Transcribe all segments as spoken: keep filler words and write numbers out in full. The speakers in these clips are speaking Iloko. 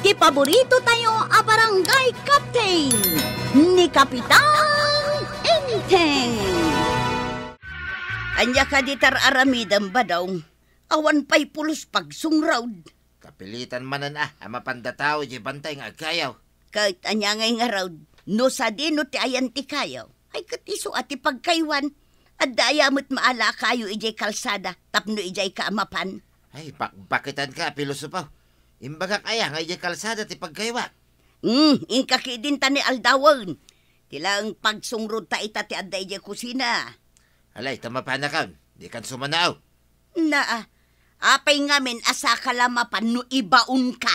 Ti paborito tayo a barangay captain, ni Kapitan Enteng. Ania kadi ti ar-aramidem, Badong? Awan pay pulos pagsungrod. Kapilitan manen a, a mapanda tao idiay bantay nga agkayo. Ket ania ngay ngarud, no sadino ti ayan ti kayo? Ay, ket isu a ti pagkaywan. Adda aya met maala a kayo idiay kalsada tapno idiay ka a mapan? Ay, bakbakitan ka, pilosopo. Imbagak aya nga idiay kalsada ti pagkaywak? Hmm, inka ketdin ta ni aldawen. Ti laeng pagsungrod ta ita ti adda idiay kusina. Alay, ta mapanakon. Dikan sumanao. Naa, apay ngamin a saka la mapan no ibaonka?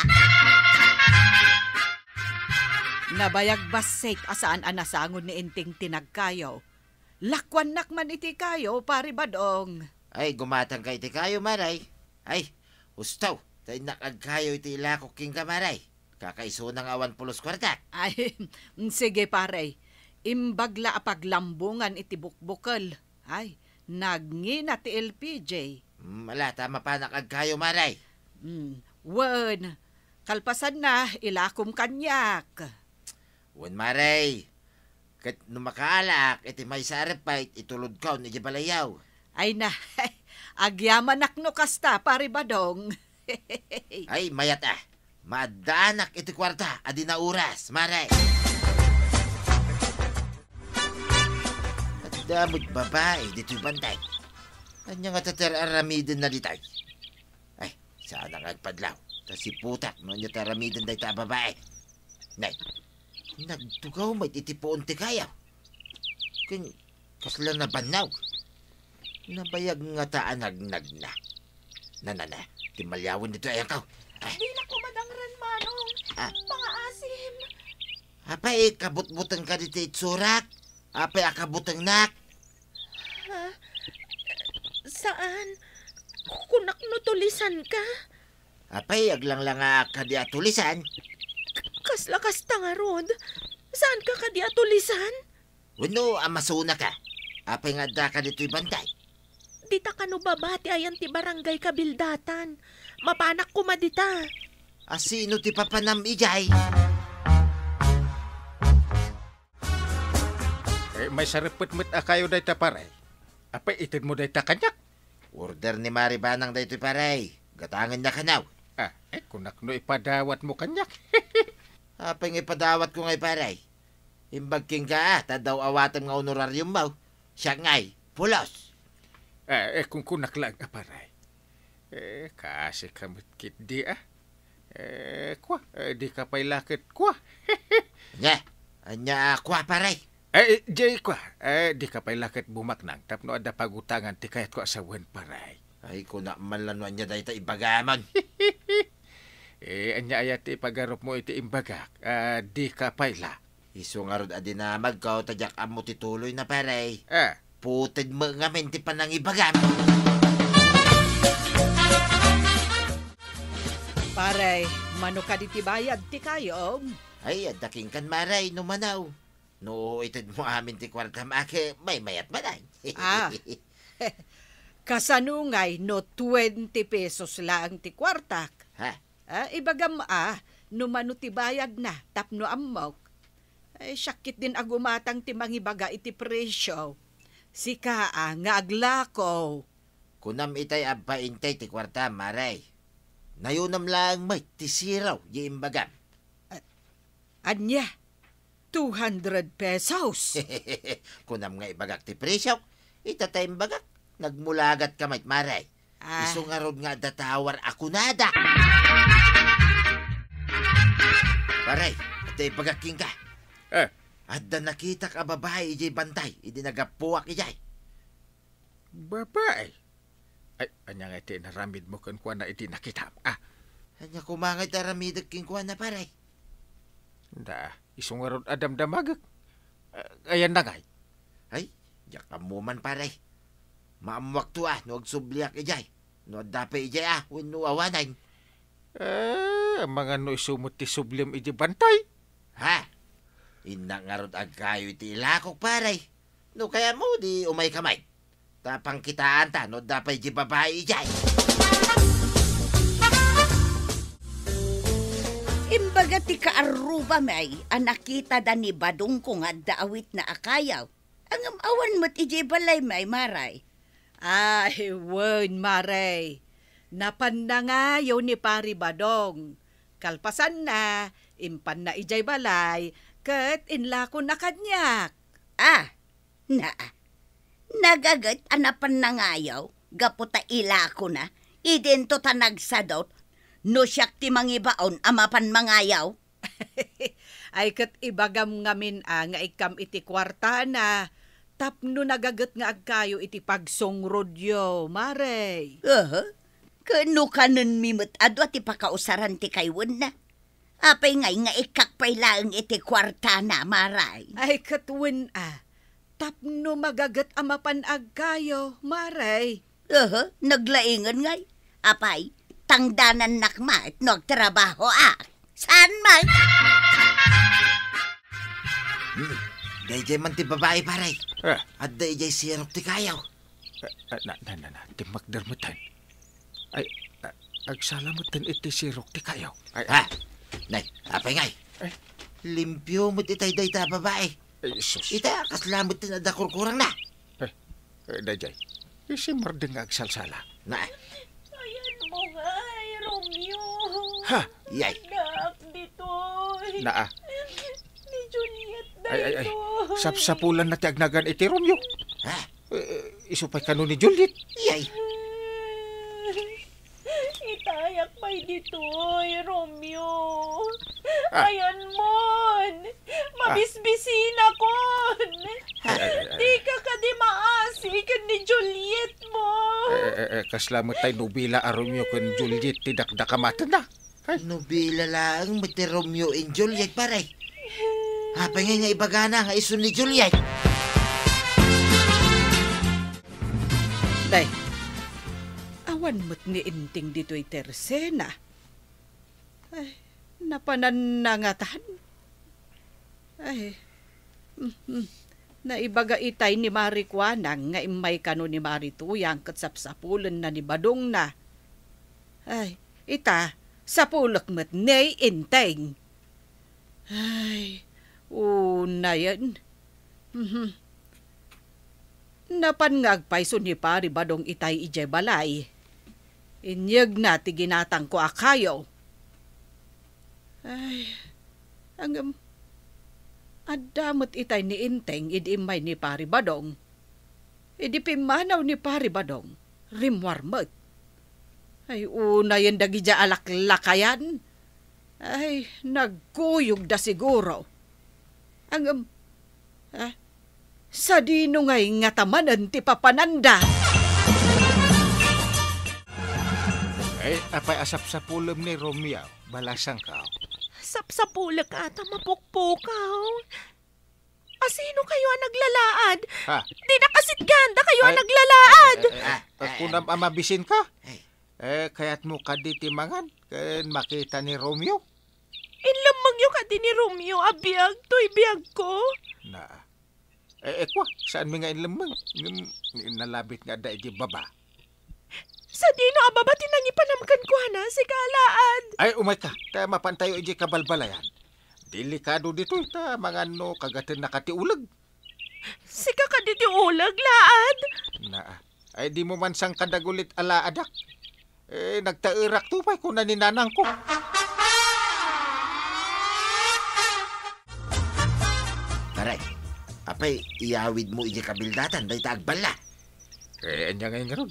Nabayag bassit a saan a nasangon ni Enteng ti nagkayo. Lakuannak man iti kayo, Pare Badong. Ay, gumatangka iti kayo, Maray. Ay, husto, ta innak agkayo iti ilakok kenka, Maray. Kakaisuna nga awan pulos kuartak. Ay, sige, pare. Imbag la a paglambongan iti bukbukel. Ay, nagngina ti L P G. Mm, ala, ta mapanak agkayo, Maray. Mm, wen, kalpasanna, ilakom kaniak. Wen, Maray. Ket no makaalak iti maysa a repaid, itulodkon idiay balayyo. Ay na, agyamanak no kasta, Pare Badong. Ay, mayat a. Maaddaanak iti kuarta a di naoras, Maray. Adda met babae ditoy bantay. Ania nga ti ar-aramidenna ditoy? Ay, saan nga agpadlaw. Ta siputak no ania ti aramiden dayta a babae. Nay, nagtugaw met iti puon ti kayo. Ken kasla nabannog. Nabayag ngata a nagnagna. Nanana, ti maliawen ditoy ayangko. Ay. Dina ko madangren, Manong. Ah. Pangaasim. Apay, kabutbutengka ditoy itsurak? Apay a kabutengnak? Ha? Saan? Kunak no tulisanka? Apay, aglanglangaak kadi a tulisan? K-, kasla kasta ngarud. Saanka kadi a tulisan? Wenno, a masunaka? Apay nga addaka ditoy bantay? Dita kano baba ti ayan ti barangay kabildatan. Mapanak koma dita. A sino ti papanam idiay? Eh, maisarepet met a kayo dayta, pare. Apay, itedmo dayta kaniak? Order ni Mari Banang daytoy, pare. Gatangenna kano. Ah, eh, kunak no ipadawatmo kaniak. Apay nga ipadawatko ngay, pare? Imbag kenka, ah, ta adda awatem nga honorariummo. Siak ngay, pulos. Ah, eh, kunkunak laeng a, pare. Eh, kasika met ketdi, ah. Eh, kua, eh, dika pay la ket kua. Ania? Ania a kua, pare? Eh, eh, jay kua, eh, dika pay la ket bumaknang tapno adda pagutangan ti kayatko a sawen, pare. Ay, kunak man la no ania dayta ibagamon. Eh, ania aya ti ipagarupmo iti imbagak? Ah, dika pay la. Isu ngarud a dinamagko ta diak ammo ti tuloyna, pare. Ah. Puted met ngamin ti panangibagam. Pare, mano kadi ti bayad ti kayom? Ay, adda kenkan, Mare, no mano. No itedmo amin ti kuartam, ket maymayat manen. Ah, kasano ngay no twenty pesos laeng ti kuartak? Ha? Ah, ibagam a, no mano ti bayadna, tapno ammok. Ay, siak ketdin a gumatang ti mangibaga iti presio. Sika a nga aglako. Kunam itay a bainte ti kuarta, Mare. Nayonam laeng met ti zero ya imbagam. A-, ania? Two hundred pesos? Kunam nga ibagak ti presiok. Ita ta imbagak, nagmulagat ka met, Mare. Ah. Isu ngarud nga adda tawar a kunada. Pare, adda ibagak kenka. Eh. Adda nakitak a babai idiay bantay, idi nagappuak idiay. Babai? Ay, ania nga iti inaramidmo kenkuana idi nakitam? Ah. Ania koma nga iti aramidek kenkuana, pare? Da, isu ngarud a damdamagek. Ah, ayanna ngay? Ay, diak ammo man, pare. Maammoakto a no agsubliak idiay. No adda pay idiay a, wenno awanen. Eh, amangan no isu met ti sublim idiay bantay. Ha? Innak ngarud agkayo iti ilakok, pare. No kayatmo, di umayka met. Ta pangkitaanta no adda pay diay babai idiay. Baga ti kaarrubami a nakitada ni Badongko nga adda awitna a kayo. Ngem awan met idiay balaymi, Maray. Ay, wen, Maray. Napan nangayo ni Pari Badong. Kalpasanna, impanna idiay balay, ket inlakona kaniak. Ah, naa. Nagaget a napan nangayo, gapu ta ilakona, idinto ta nagsadut, no siak ti mangibaon a mapan mangayo. Ay, ket ibagam ngamin a nga ikkam iti kuartana tapno nagaget nga agkayo iti pagsungrodyo, Maray. Aha. Ken no kanenmi met a dua ti pakausaran ti kaywenna. Apay ngay nga ikkak pay laeng iti kuartana, Maray? Ay, ket wen a, tapno magaget a mapan agkayo, Maray. Aha, naglaingan ngay. Apay, tangdanannak met no agtrabahoak. Saan man? Hmm, daydiay man ti babai, pare. Ah. Adda idiay sirok ti kayo. Ah, ah, na, na, na, na, timmakder met ten. Ay, ah, agsala met ten iti sirok ti kayo. Ay, Ha? Nay, apay ngay? Ay. Limpio met itay dayta a babai. Ay, sus. Ita, kasla met ten adda kurkurangna. Eh, eh, dayjay. Isimardeng nga agsalsala. Na. Ayan mo nga, ay, Romeo. Ha? Yay. Anak, ditoy. Naa. Ni Juliet Ay, ay, ay. Daytoy. Sapsapulan na ti agnagan iti Romeo. Ha? Eh, eh, isu pay kano ni Juliet? Yay. Itayak pay ditoy, Romeo. Ah. Ayan mon. Ah. Mabisbisinakon. Ay, ay, ay, ay. Dika kadi maasi ken ni Juliet mo. Eh, eh, eh, kasla met tay nobela a Romeo ken Juliet ti dakdakamatenna. Ay. Nobela laeng met ti Romeo and Juliet, pare. Apay ngay nga ibagana nga isu ni Juliet? Day, awan met ni Enteng ditoy ti esena. Ay, napanannangatan. Ay, mhm. Naibaga itay ni Mari Kuanang nga immay kano ni Mari Tuyang ket sapsapulenna ni Badongna. Ay, ita, sapulek met ni Enteng. Ay, unayen. Mhm. Napan nga agpayso ni Pari Badong itay idiay balay. Inyegna ti ginatangko a kayo. Ay, ngem, adda met itay ni Enteng idi immay ni Pari Badong. Idi pimmanaw ni Pari Badong, rimmuar met. Ay, unayen dagidiay a laklakayan. Ay, nagkuyogda siguro. Ngem, ah, sadino ngay ngata manen ti papananda? Ay, apay a sapsapulem ni Romeo, balasangko. Sapsapulek a ta mapukpukaw. Asino kayo a naglalaad? Ha? Di nakasitgan, dakayo a Ay, naglalaad! Ay, ay, ay, Ah, kunam a mabisinka? Ay. Eh, kayatmo kadi ti mangan ken makita ni Romeo? Inlemmengyo kadi ni Romeo a biag toy biagko? Na. Eh, eh, kwa, saanmi nga inlemmeng? Ngem, nalabit nga adda iti baba. Sadino a baba ti nangipanam kenkuana, sika a laad? Ay, umayka, ta mapantayo idiay kabalbalayan. Delikado ditoy, ta mangan no kagatennaka ti uleg. Sika kadi ti uleg, laad? Naa. Ay, dimo man sangka dagulit a laadak. Eh, nagtaerakto pay, kuna ni nanangko. Pare, apay, iyawidmo idiay kabildatan, dayta agballa. Eh, ania ngay ngarud?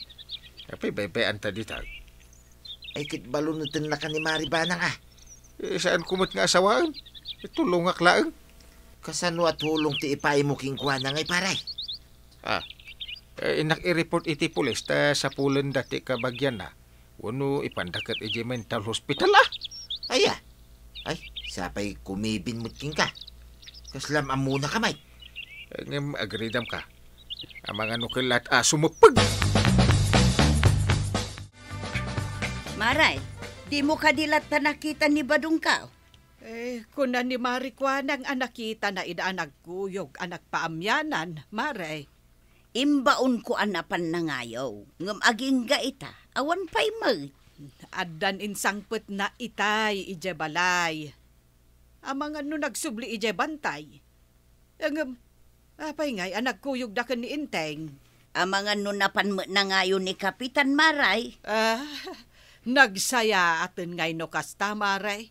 Apay, baybay-anta dita. Ay, ket balunetennaka ni Mari Banang, a. Eh, saanko met nga asawaen. Eh, tulongak laeng. Kasano a tulong ti ipaaymo kenkuana ngay, pare? Ah, eh, innak i-report iti pulis ta sapulenda ti kabagianna. Wenno ipanda ket idiay mental hospital, a. Aya? Ay, sapay kumibin met kenka. Kaslam ammonaka, Mike. Eh, ngem agridamka. Amangan no kellat a sumeppeg. Maray, dimo kadi latta nakita ni Badongko? Eh, kuna ni Mari Kuanang a nakitana ida a nagkuyog a nagpaamianan, Maray. Imbaonko a napan nangayo, ngem agingga ita, awan pay met. Addan insangpetna itay idiay balay. Amangan no nagsubli idiay bantay. Ngem, apay ngay a nagkuyogda ken ni Enteng? Amangan no napan met nangayo ni Kapitan, Maray? Ah, nagsayaaten ngay no kasta, Maray.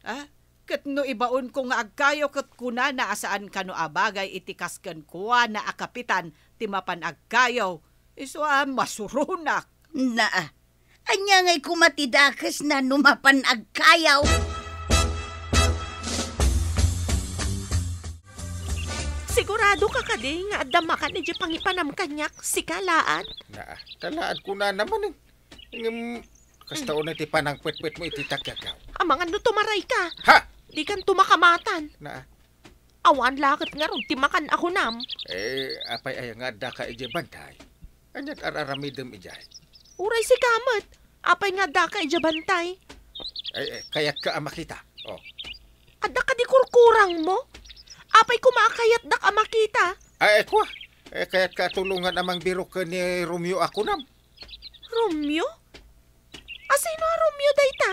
Ah, ket no ibaonko nga agkayo ket kunana a saan kano a bagay iti kas kenkuana a kapitan ti mapan agkayo, isu a masuronak. Naa, ania ngay koma ti dakesna no mapan agkayo? Sigurado ka kadi nga adda makan idiay pangipanam kaniak, sika laad? Naa, ta laad kunana manen. Ngem, kasta unay ti panangpetpetmo iti takyagaw. Amangan no tumaray ka. Ha! Dikanto makamatan. Naa. Awan la ket ngarud ti makan a kunam. Eh, apay aya nga addaka idiay bantay? Ania't ar-aramidem idiay? Uray sika met. Apay nga addaka idiay bantay? Eh, eh, kayatka a makita. Oh. Adda kadi kurkurangmo? Apay koma a kayatdak a makita? Ay, ay, kua. Eh, kayatka a tulongan a mangbirok ken ni Romeo a kunam. Romeo? Asino a Romeo dayta?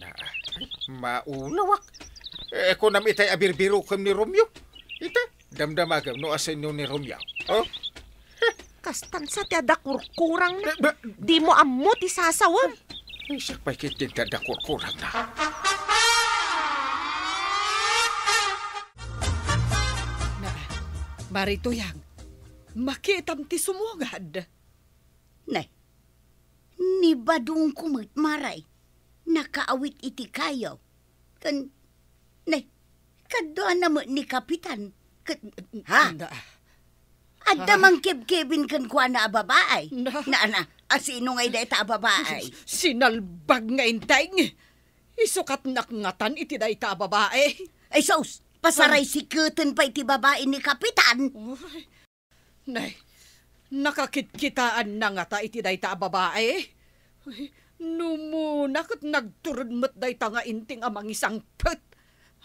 Na, ay, maulawak. Eh, kunam itay a birbirokem ni Romeo. Ita, damdamagem no asino ni Romeo. Oh? Kastan sa ti adda kurkurangna. Eh, ba- Dimo ammo ti sasawem. Ay, siak pay ketdin ti adda kurkurangna. Na, Mari Tuyang, makitam ti sumungad. Ne, ni Badongko met, Maray, nakaawit iti kayo. Ken, ne, kaduana met ni Kapitan. Ket, ha? Anda? Adda Ha? mangkebkebin kenkuana a babae. Na? Na, na, asino ngay dayta a babae? Sinalbag nga Enteng. Isu ket nakngatan iti dayta a babae. Ay, sus! Pasaray Ah. siketen pay ti babae ni Kapitan. Uy. Nay, nakakitkitaanna ngata iti dayta a babae? Ay, numuna ket nagtured met dayta nga Enteng a mangisangpet.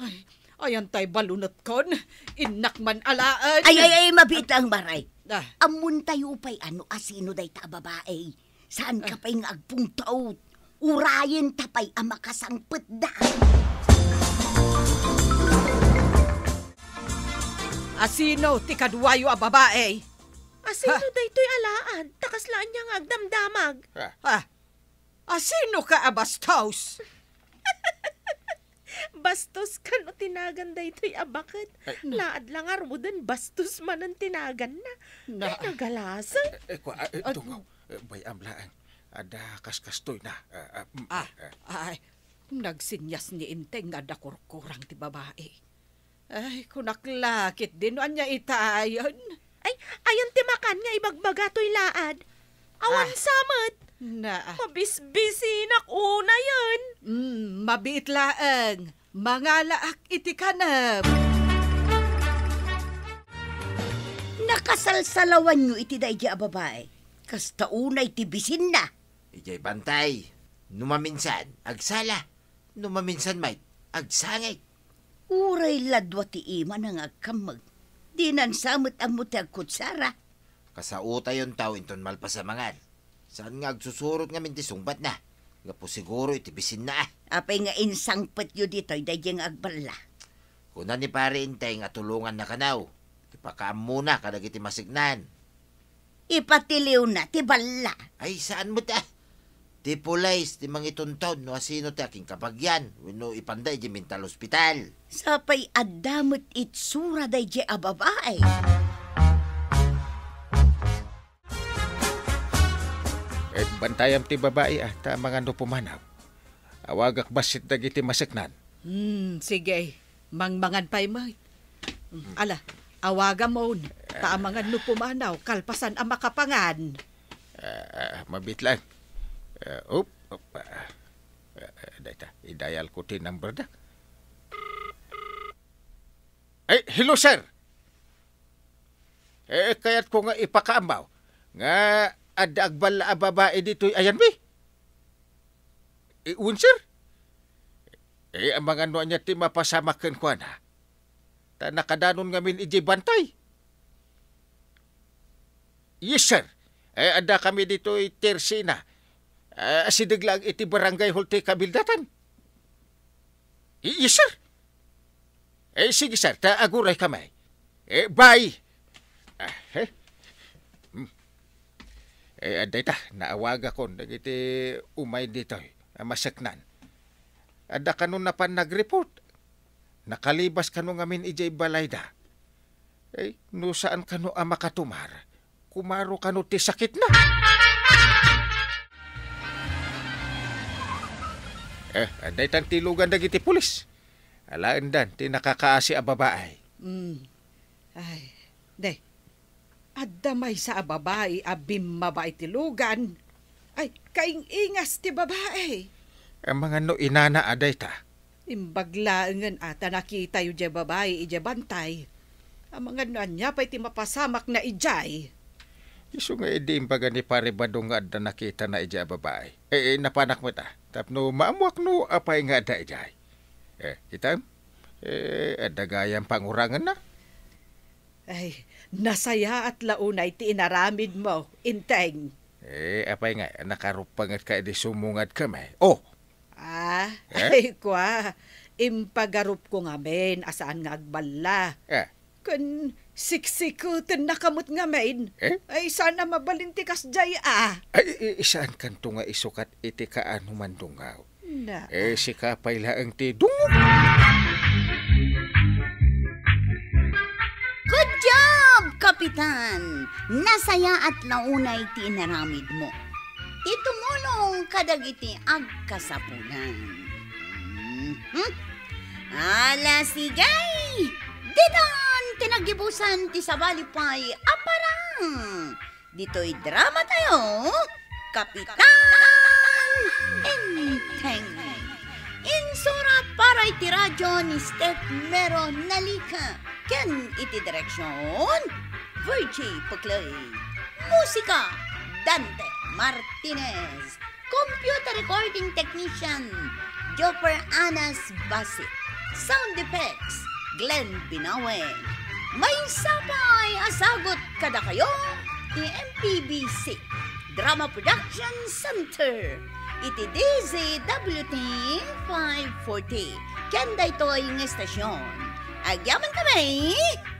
Ay, ayan tay balunetkon, innak man alaen. Ay, ay, ay, mabiit lang, Maray. Ah. Ammontayo pay a no asino dayta a babae. Saan ka Ah. pay nga agpungtot? Urayen ta pay a makasangpetda. Asino ti kaduayo a babae? Asino Ha? daytoy a laad? Ta kasla ania nga agdamdamag? Ha? Ha? Asino ka a bastos? Bastos kano ti nagan daytoy a baket? Ay. Laad la ngaruden, bastos manen ti naganna. Na- Ay, nagalasang. Eh, eh, kua, eh, Ag- tungaw. Eh, bay-am laeng. Adda kaskastoy na. Ah, ah, mm, Ah, eh, eh. ay, nagsinyas ni Enteng nga adda kurkurang ti babae. Ay, kunak la ketdi no ania itayon. Ay, ayan ti makan nga ibagbaga toy laad. Awan Ah. sa met. Na. Mabisbisinak unayen. Mm, mabiit laeng. Mangalaak iti kanem. Nakasalsalawanyo iti daydi a babae. Kasta unay ti bisinna. Idiay bantay. No maminsan, agsala. No maminsan met, agsangit. Uray la dua ti imana nga agkammeg. Dinan sa met ammo ti agkutsara. Kasaotayon taw inton malpas a mangan. Saan nga agsusurot ngamin ti sungbatna? Gapu siguro iti bisinna, ah. Apay nga insangpetyo ditoy daydi nga agballa? Kuna ni Pare Enteng a tulonganna kano. Ipakaammona kadagiti masiknan. Ipatiliwna ti balla. Ay, saan met, ah. Ti pulis ti mangitunton no asino ti akinkabagian wenno ipanda idiay mental hospital. Sapay adda met itsura daydi a babae. Eh, bantayam ti babae, ah, ta amangan no pumanaw. Awagak bassit dagiti maseknan. Hmm, sige. Mangmangan pay met. Hmm, ala, awagamon. Ta amangan no pumanaw, kalpasan a makapangan. Ah, ah, mabitlan. Ah, up, up, ah, ah, dayta, idayal ko ti number da. Ay, hello, sir. Eh, kayat ko nga ipakaammaw nga adda agballa a babae ditoy ayanmi. Eh, wen, sir. Eh, amangan no ania ti mapasamak kenkuana. Ta nakadanon ngamin idiay bantay. Yes, sir. Eh, adda kami ditoy Tersina. Ah, asideg laeng iti barangay hall ti kabildatan. Y-, yes, sir. Eh, sige, sir, ta aguray kami. Eh, bye! Ah, eh? Hmm. Eh, adda ita, naawagakon dagiti umay ditoy a maseknan. Adda kano napan nag-report. Nakalibas kano ngamin idiay balayda. Eh, no saan kano a makatumar, kumaro kano ti sakitna. Eh, adda itan ti lugan dagiti pulis. Alaendan ti nakakaasi a babae. Mm. Ay, de. Adda maysa a babae a bimmaba iti lugan. Ay, kaing-ingas ti babae. Amangan no inana a dayta. Imbag laengen a ta nakitayo diay babae idiay bantay. Amangan no ania pay ti mapasamakna idiay. Isu nga idi imbaga ni Pare Badong nga adda nakitana idiay a babae. Eh, eh, napanak met a. Tapno maammuak no apay nga adda idiay. Eh, kitam? Eh, adda gayam panguranganna? Ay, nasayaat la unay ti inaramidmo, Inteng. Eh, apay nga, nakarupangetka idi sumungad kami? Oh! Ah, Eh? Ay, kua, impagarupko ngamin a saan nga agballa. Eh? Ken siksiketennaka met ngamin. Eh? Ay, saan a mabalin ti kasdiay, ah. Ay, i-, saan kanto nga isukat iti kaano mandungaw? Na. Eh, sika pay laeng ti dungog. Good job, Kapitan! Nasayaat la unay ti inaramidmo. Ti tumulong kadagiti agkasapulan. Mhm. Ala, sige! Ditan ti naggibusan ti sabali pay a parang. Ditoy drama tayo, Kapitan Enteng. Insurat para iti radyo ni Steph Mero Nalica ken iti direksyon, Virgie Puclay. Musika, Dante Martinez. Computer recording technician, Jopper Anas Basit. Sound effects, Glenn Binawe. Maysa pay a sagut kadakayo ti M P B C Drama Production Center iti D Z W T five forty. Ken daytoy nga estasyon, agyaman kami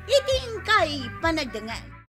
iti inkay panagdangan.